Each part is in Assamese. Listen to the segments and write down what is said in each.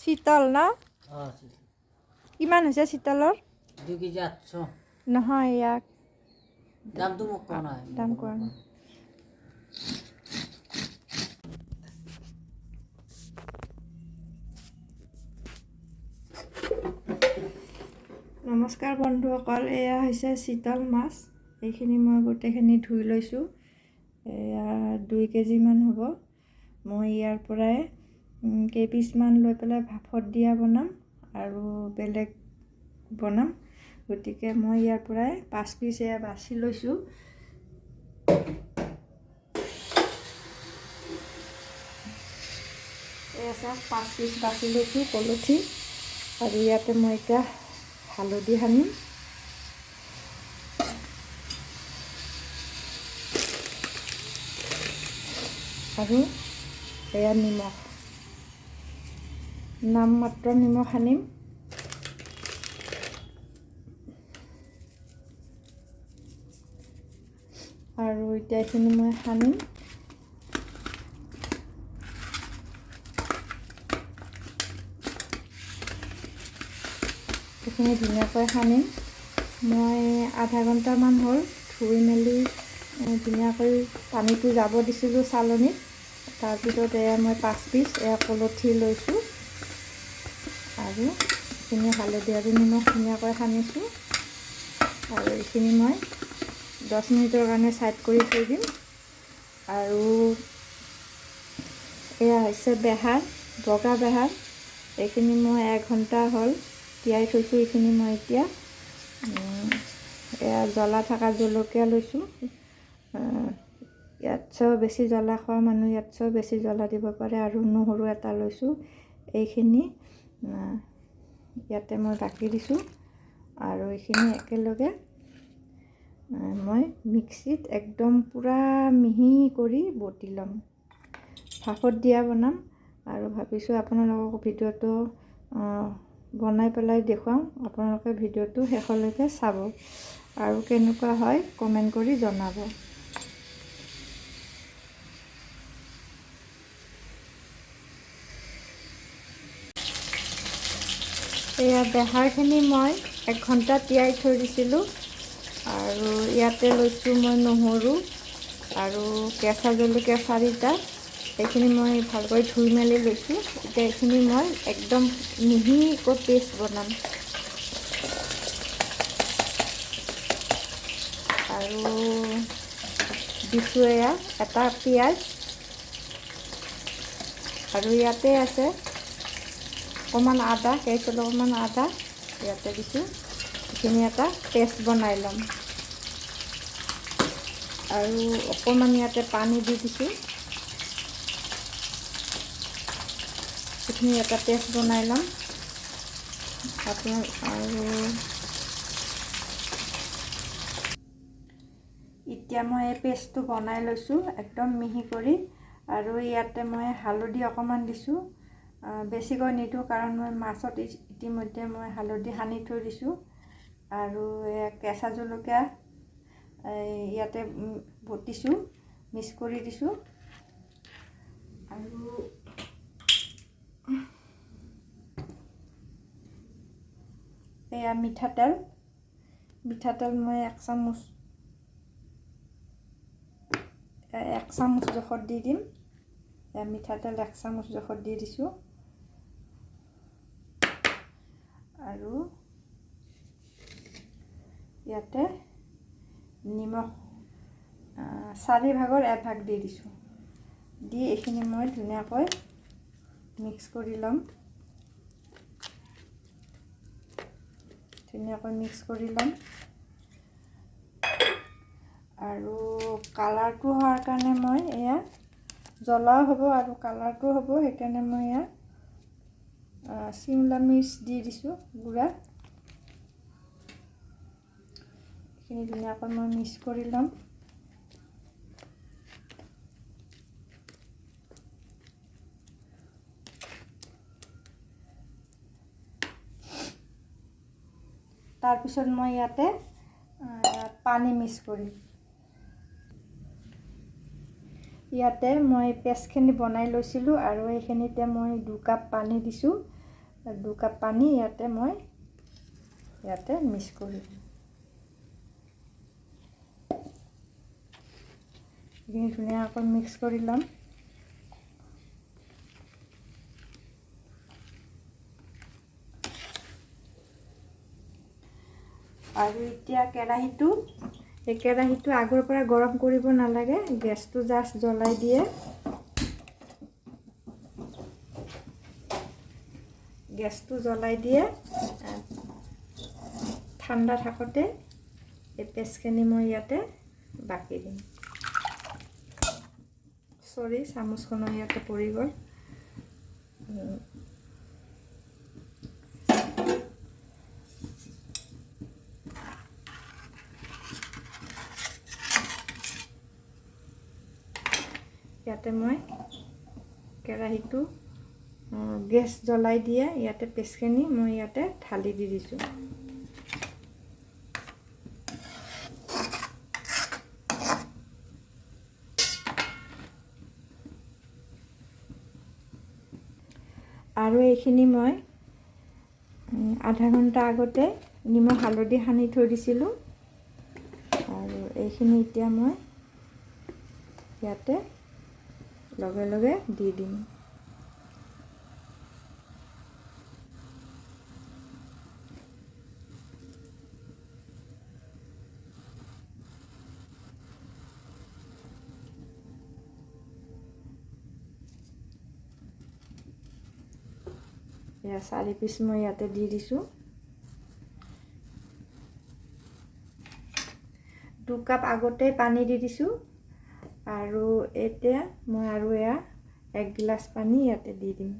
চিতল ন? কিমান হৈছে চিতলৰ? 2 কেজি 800। নহয়, ইয়াক দামটো মোক কোৱা নাই। দাম কোৱা নাই। নমস্কাৰ বন্ধুসকল, এয়া হৈছে চিতল মাছ। এইখিনি মই গোটেইখিনি ধুই লৈছোঁ। এয়া 2 কেজিমান হ'ব। মই ইয়াৰ পৰাই কেইপিচমান লৈ পেলাই ভাপত দিয়া বনাম আৰু বেলেগ বনাম। গতিকে মই ইয়াৰ পৰাই 5 পিচ এয়া বাছি লৈছোঁ। এয়া চাওক, 5 পিচ বাছি লৈছোঁ কলঠি। আৰু ইয়াতে মই এতিয়া হালধি সানিম। আৰু এয়া নিমখ, নামমাত্ৰ নিমখ সানিম। আৰু এতিয়া এইখিনি মই সানিম। এইখিনি ধুনীয়াকৈ সানিম। মই আধা ঘণ্টামান হ'ল ধুই মেলি ধুনীয়াকৈ পানীটো যাব দিছিলোঁ চালনীত। তাৰপিছত এয়া মই 5 পিচ এয়া কলঠি লৈছোঁ আৰু এইখিনি হালধি আৰু নিমখ ধুনীয়াকৈ সানিছোঁ। আৰু এইখিনি মই 10 মিনিটৰ কাৰণে ছাইড কৰি থৈ দিম। আৰু এয়া হৈছে বেহাৰ, বগা বেহাৰ। এইখিনি মই 1 ঘণ্টা হ'ল তিয়াই থৈছোঁ। এইখিনি মই এতিয়া এয়া জ্বলা থকা জলকীয়া লৈছোঁ। ইয়াতছেও বেছি জ্বলা খোৱা মানুহ ইয়াতছেও বেছি জ্বলা দিব পাৰে। আৰু নহৰু এটা লৈছোঁ। এইখিনি ইয়াতে মই বাকি দিছোঁ। আৰু এইখিনি একেলগে মই মিক্সিত একদম পূৰা মিহি কৰি বটি ল'ম। ভাপত দিয়া বনাম। আৰু ভাবিছোঁ আপোনালোকক ভিডিঅ'টো বনাই পেলাই দেখুৱাওঁ। আপোনালোকে ভিডিঅ'টো শেষলৈকে চাব আৰু কেনেকুৱা হয় কমেণ্ট কৰি জনাব। এয়া বেহাৰখিনি মই 1 ঘণ্টা তিয়াই থৈ দিছিলোঁ। আৰু ইয়াতে লৈছোঁ মই নহৰু আৰু কেঁচা জলকীয়া 4টা। এইখিনি মই ভালকৈ ধুই মেলি লৈছোঁ। এতিয়া এইখিনি মই একদম মিহিকৈ পেষ্ট বনাম। আৰু দিছোঁ এয়া এটা পিঁয়াজ। আৰু ইয়াতে আছে অকণমান আদা, কেইচলকমান আদা ইয়াতে দিছোঁ। এইখিনি এটা পেষ্ট বনাই ল'ম। আৰু অকণমান ইয়াতে পানী দি দিছোঁ। এইখিনি এটা পেষ্ট বনাই ল'ম আপোনাৰ। আৰু এতিয়া মই এই পেষ্টটো বনাই লৈছোঁ একদম মিহি কৰি। আৰু ইয়াতে মই হালধি অকণমান দিছোঁ, বেছিকৈ নিদিওঁ কাৰণ মই মাছত ইতিমধ্যে মই হালধি সানি থৈ দিছোঁ। আৰু কেঁচা জলকীয়া ইয়াতে বটিছোঁ, মিক্স কৰি দিছোঁ। আৰু এয়া মিঠাতেল, মিঠাতেল মই 1 চামুচ, 1 চামুচ জোখত দি দিম। এয়া মিঠাতেল 1 চামুচ জোখত দি দিছোঁ। আৰু ইয়াতে নিমখ 4 ভাগৰ 1 ভাগ দি দিছোঁ। দি এইখিনি মই ধুনীয়াকৈ মিক্স কৰি ল'ম। ধুনীয়াকৈ মিক্স কৰি ল'ম। আৰু কালাৰটো হোৱাৰ কাৰণে মই এয়া জ্বলাও হ'ব আৰু কালাৰটো হ'ব, সেইকাৰণে মই এয়া চিমলা মিৰ্চ দি দিছোঁ গুড়া। এইখিনি ধুনীয়াকৈ মই মিক্স কৰি ল'ম। তাৰপিছত মই ইয়াতে পানী মিক্স কৰিম। ইয়াতে মই পেষ্টখিনি বনাই লৈছিলোঁ আৰু এইখিনিতে মই 2 কাপ পানী দিছোঁ। 2 কাপ পানী ইয়াতে মই ইয়াতে মিক্স কৰিম। এইখিনি ধুনীয়াকৈ মিক্স কৰি ল'ম। আৰু এতিয়া কেৰাহীটো, এই কেৰাহীটো আগৰ পৰা গৰম কৰিব নালাগে, গেছটো জাষ্ট জ্বলাই দিয়ে। গেছটো জ্বলাই দিয়ে ঠাণ্ডা থাকোঁতে এই পেষ্টখিনি মই ইয়াতে বাকি দিম। চৰি, চামুচখনো ইয়াতে পৰি গ'ল। ইয়াতে মই কেৰাহীটো গেছ জ্বলাই দিয়ে ইয়াতে পেষ্টখিনি মই ইয়াতে ঢালি দি দিছোঁ। আৰু এইখিনি মই আধা ঘণ্টা আগতে নিমখ হালধি সানি থৈ দিছিলোঁ। আৰু এইখিনি এতিয়া মই ইয়াতে লগে লগে দি দিম। এয়া 4 পিচ মই ইয়াতে দি দিছোঁ। 2 কাপ আগতে পানী দি দিছোঁ। আৰু এতিয়া মই আৰু এয়া 1 গিলাচ পানী ইয়াতে দি দিম।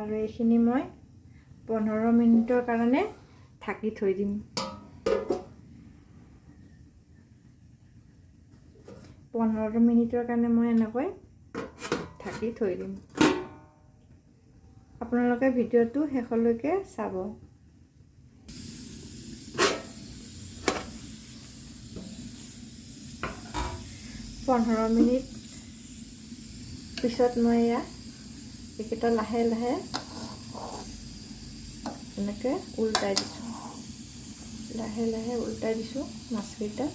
আৰু এইখিনি মই 15 মিনিটৰ কাৰণে ঢাকি থৈ দিম। 15 মিনিটৰ কাৰণে মই এনেকৈ ঢাকি থৈ দিম। আপোনালোকে ভিডিঅ'টো শেষলৈকে চাব। 15 মিনিট পিছত মই এয়া এইকেইটা লাহে লাহে এনেকৈ উল্টাই দিছোঁ, লাহে লাহে উল্টাই দিছোঁ মাছকেইটা।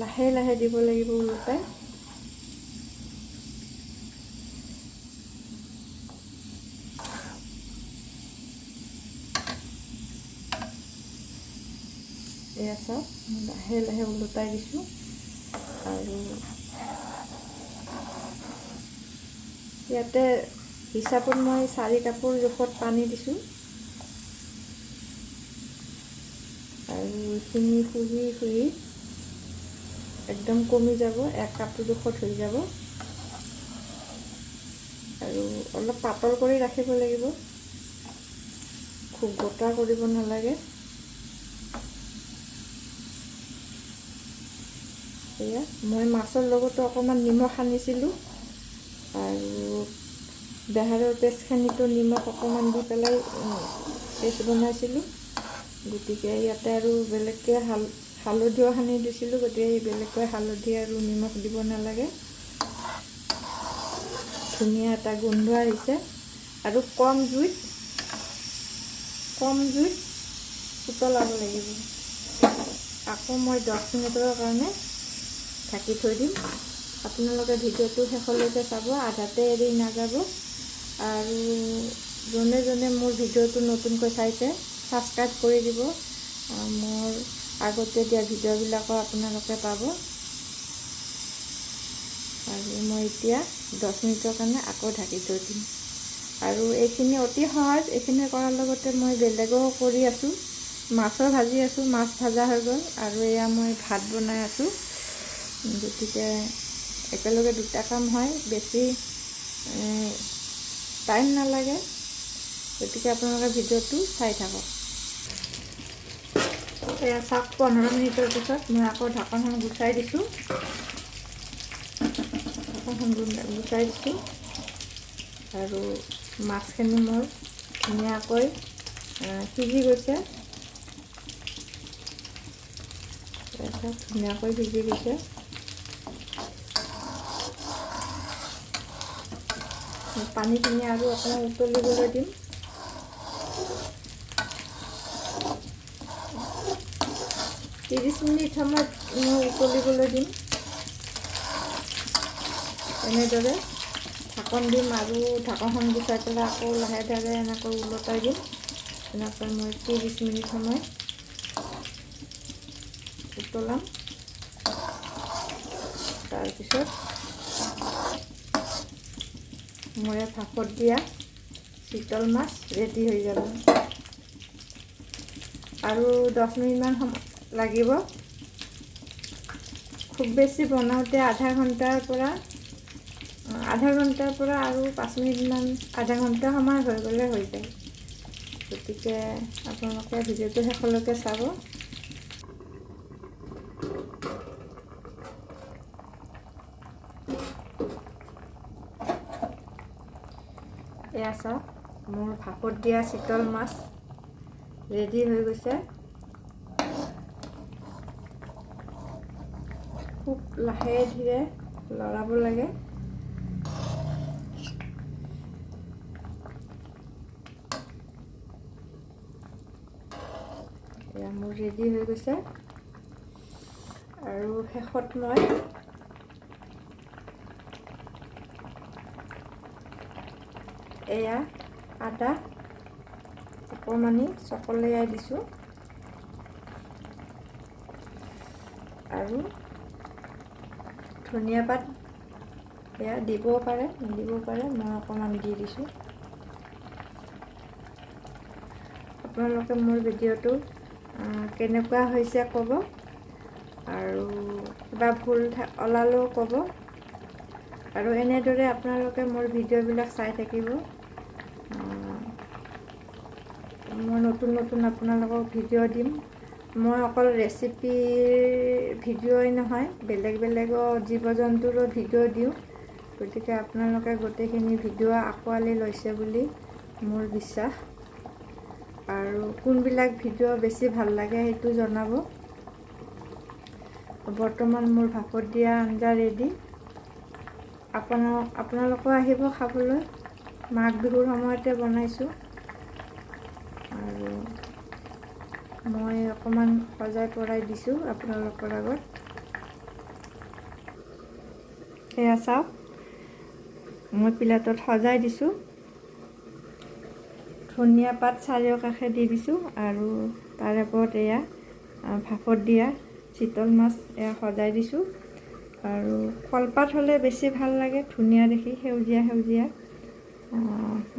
লাহে লাহে দিব লাগিব উল্টাই। এয়া চাওক, লাহে লাহে ওলোটাই দিছোঁ। আৰু ইয়াতে হিচাপত মই 4 কাপৰ জোখত পানী দিছোঁ। আৰু এইখিনি শুহি শুহি একদম কমি যাব, 1 কাপৰ জোখত হৈ যাব। আৰু অলপ পাতল কৰি ৰাখিব লাগিব, খুব গোটা কৰিব নালাগে। এয়া মই মাছৰ লগতো অকণমান নিমখ সানিছিলোঁ আৰু বেহাৰৰ পেষ্টখিনিতো নিমখ অকণমান দি পেলাই পেষ্ট বনাইছিলোঁ। গতিকে ইয়াতে আৰু বেলেগকৈ হালধিও সানি দিছিলোঁ, গতিকে বেলেগকৈ হালধি আৰু নিমখ দিব নালাগে। ধুনীয়া এটা গোন্ধ আহিছে। আৰু কম জুইত উতলাব লাগিব। আকৌ মই 10 মিনিটৰ কাৰণে ঢাকি থৈ দিম। আপোনালোকে ভিডিঅ'টো শেষলৈকে চাব, আধাতে এৰি নাযাব। আৰু যোনে যোনে মোৰ ভিডিঅ'টো নতুনকৈ চাইছে ছাবস্ক্ৰাইব কৰি দিব, মোৰ আগতে দিয়া ভিডিঅ'বিলাকো আপোনালোকে পাব। আৰু মই এতিয়া 10 মিনিটৰ কাৰণে আকৌ ঢাকি থৈ দিম। আৰু এইখিনি অতি সহজ, এইখিনি কৰাৰ লগতে মই বেলেগো কৰি আছোঁ, মাছো ভাজি আছোঁ, মাছ ভাজা হৈ গ'ল। আৰু এয়া মই ভাত বনাই আছোঁ। গতিকে একেলগে দুটা কাম হয়, বেছি টাইম নালাগে। গতিকে আপোনালোকে ভিডিঅ'টো চাই থাকক। এয়া চাওক, 15 মিনিটৰ পিছত মই আকৌ ঢাকনখন গুচাই দিছোঁ, ঢাকনখন গুচাই দিছোঁ। আৰু মাছখিনি মোৰ ধুনীয়াকৈ সিজি গৈছে। ধুনীয়াকৈ সিজি গৈছে। পানীখিনি আৰু অকণমান উতলিবলৈ দিম। 30 মিনিট সময় মই উতলিবলৈ দিম। এনেদৰে ঢাকন দিম আৰু ঢাকনখন গুচাই পেলাই আকৌ লাহে ধীৰে এনেকৈ ওলটাই দিম। এনেকৈ মই 30 মিনিট সময় উতলাম। তাৰপিছত মোৰে ভাপত দিয়া চিতল মাছ ৰেডি হৈ যাব। আৰু 10 মিনিটমান সময় লাগিব। খুব বেছি বনাওঁতে আধা ঘণ্টাৰ পৰা আৰু 5 মিনিটমান, আধা ঘণ্টা সময় হৈ গ'লে হৈ যায়। গতিকে আপোনালোকে ভিডিঅ'টো শেষলৈকে চাব। এয়া চাওক, মোৰ ভাপত দিয়া চিতল মাছ ৰেডি হৈ গৈছে। খুব লাহে ধীৰে লৰাব লাগে। এয়া মোৰ ৰেডি হৈ গৈছে। আৰু শেষত মই এয়া আদা অকণমানি চকলিয়াই দিছোঁ আৰু ধনিয়া পাত এয়া দিবও পাৰে, নিদিবও পাৰে, মই অকণমান দি দিছোঁ। আপোনালোকে মোৰ ভিডিঅ'টো কেনেকুৱা হৈছে ক'ব, আৰু কিবা ভুল ওলালেও ক'ব। আৰু এনেদৰে আপোনালোকে মোৰ ভিডিঅ'বিলাক চাই থাকিব। মই নতুন নতুন আপোনালোকক ভিডিঅ' দিম। মই অকল ৰেচিপিৰ ভিডিঅ'ই নহয়, বেলেগ বেলেগো জীৱ জন্তুৰো ভিডিঅ' দিওঁ। গতিকে আপোনালোকে গোটেইখিনি ভিডিঅ' আঁকোৱালি লৈছে বুলি মোৰ বিশ্বাস। আৰু কোনবিলাক ভিডিঅ' বেছি ভাল লাগে সেইটো জনাব। বৰ্তমান মোৰ ভাপত দিয়া আঞ্জা ৰেডি। আপোনালোকো আহিব খাবলৈ। মাঘ বিহুৰ সময়তে বনাইছোঁ আৰু মই অকণমান সজাই পৰাই দিছোঁ আপোনালোকৰ আগত। এয়া চাওক, মই প্লেটত সজাই দিছোঁ। ধনিয়া পাত চাৰিওকাষে দি দিছোঁ আৰু তাৰ ওপৰত এয়া ভাপত দিয়া চিতল মাছ এয়া সজাই দিছোঁ। আৰু কলপাত হ'লে বেছি ভাল লাগে, ধুনীয়া দেখি, সেউজীয়া সেউজীয়া।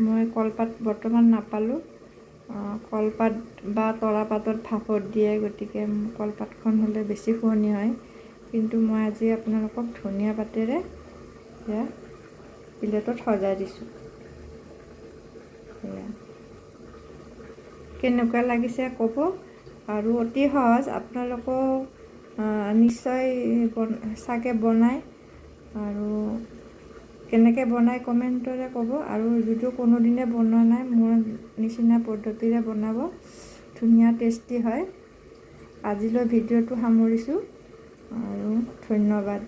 মই কলপাত বৰ্তমান নাপালোঁ। কলপাত বা তৰাপাতত ভাপত দিয়ে, গতিকে কলপাতখন হ'লে বেছি শুৱনি হয়। কিন্তু মই আজি আপোনালোকক ধনিয়া পাতেৰে এয়া প্লেটত সজাই দিছোঁ। এয়া কেনেকুৱা লাগিছে ক'ব। আৰু অতি সহজ, আপোনালোকেও নিশ্চয় চাগে বনায়। আৰু কেনেকৈ বনায় কমেণ্টৰে ক'ব। আৰু যদিও কোনোদিনে বনোৱা নাই, মোৰ নিচিনা পদ্ধতিৰে বনাব, ধুনীয়া টেষ্টি হয়। আজিলৈ ভিডিঅ'টো সামৰিছোঁ আৰু ধন্যবাদ।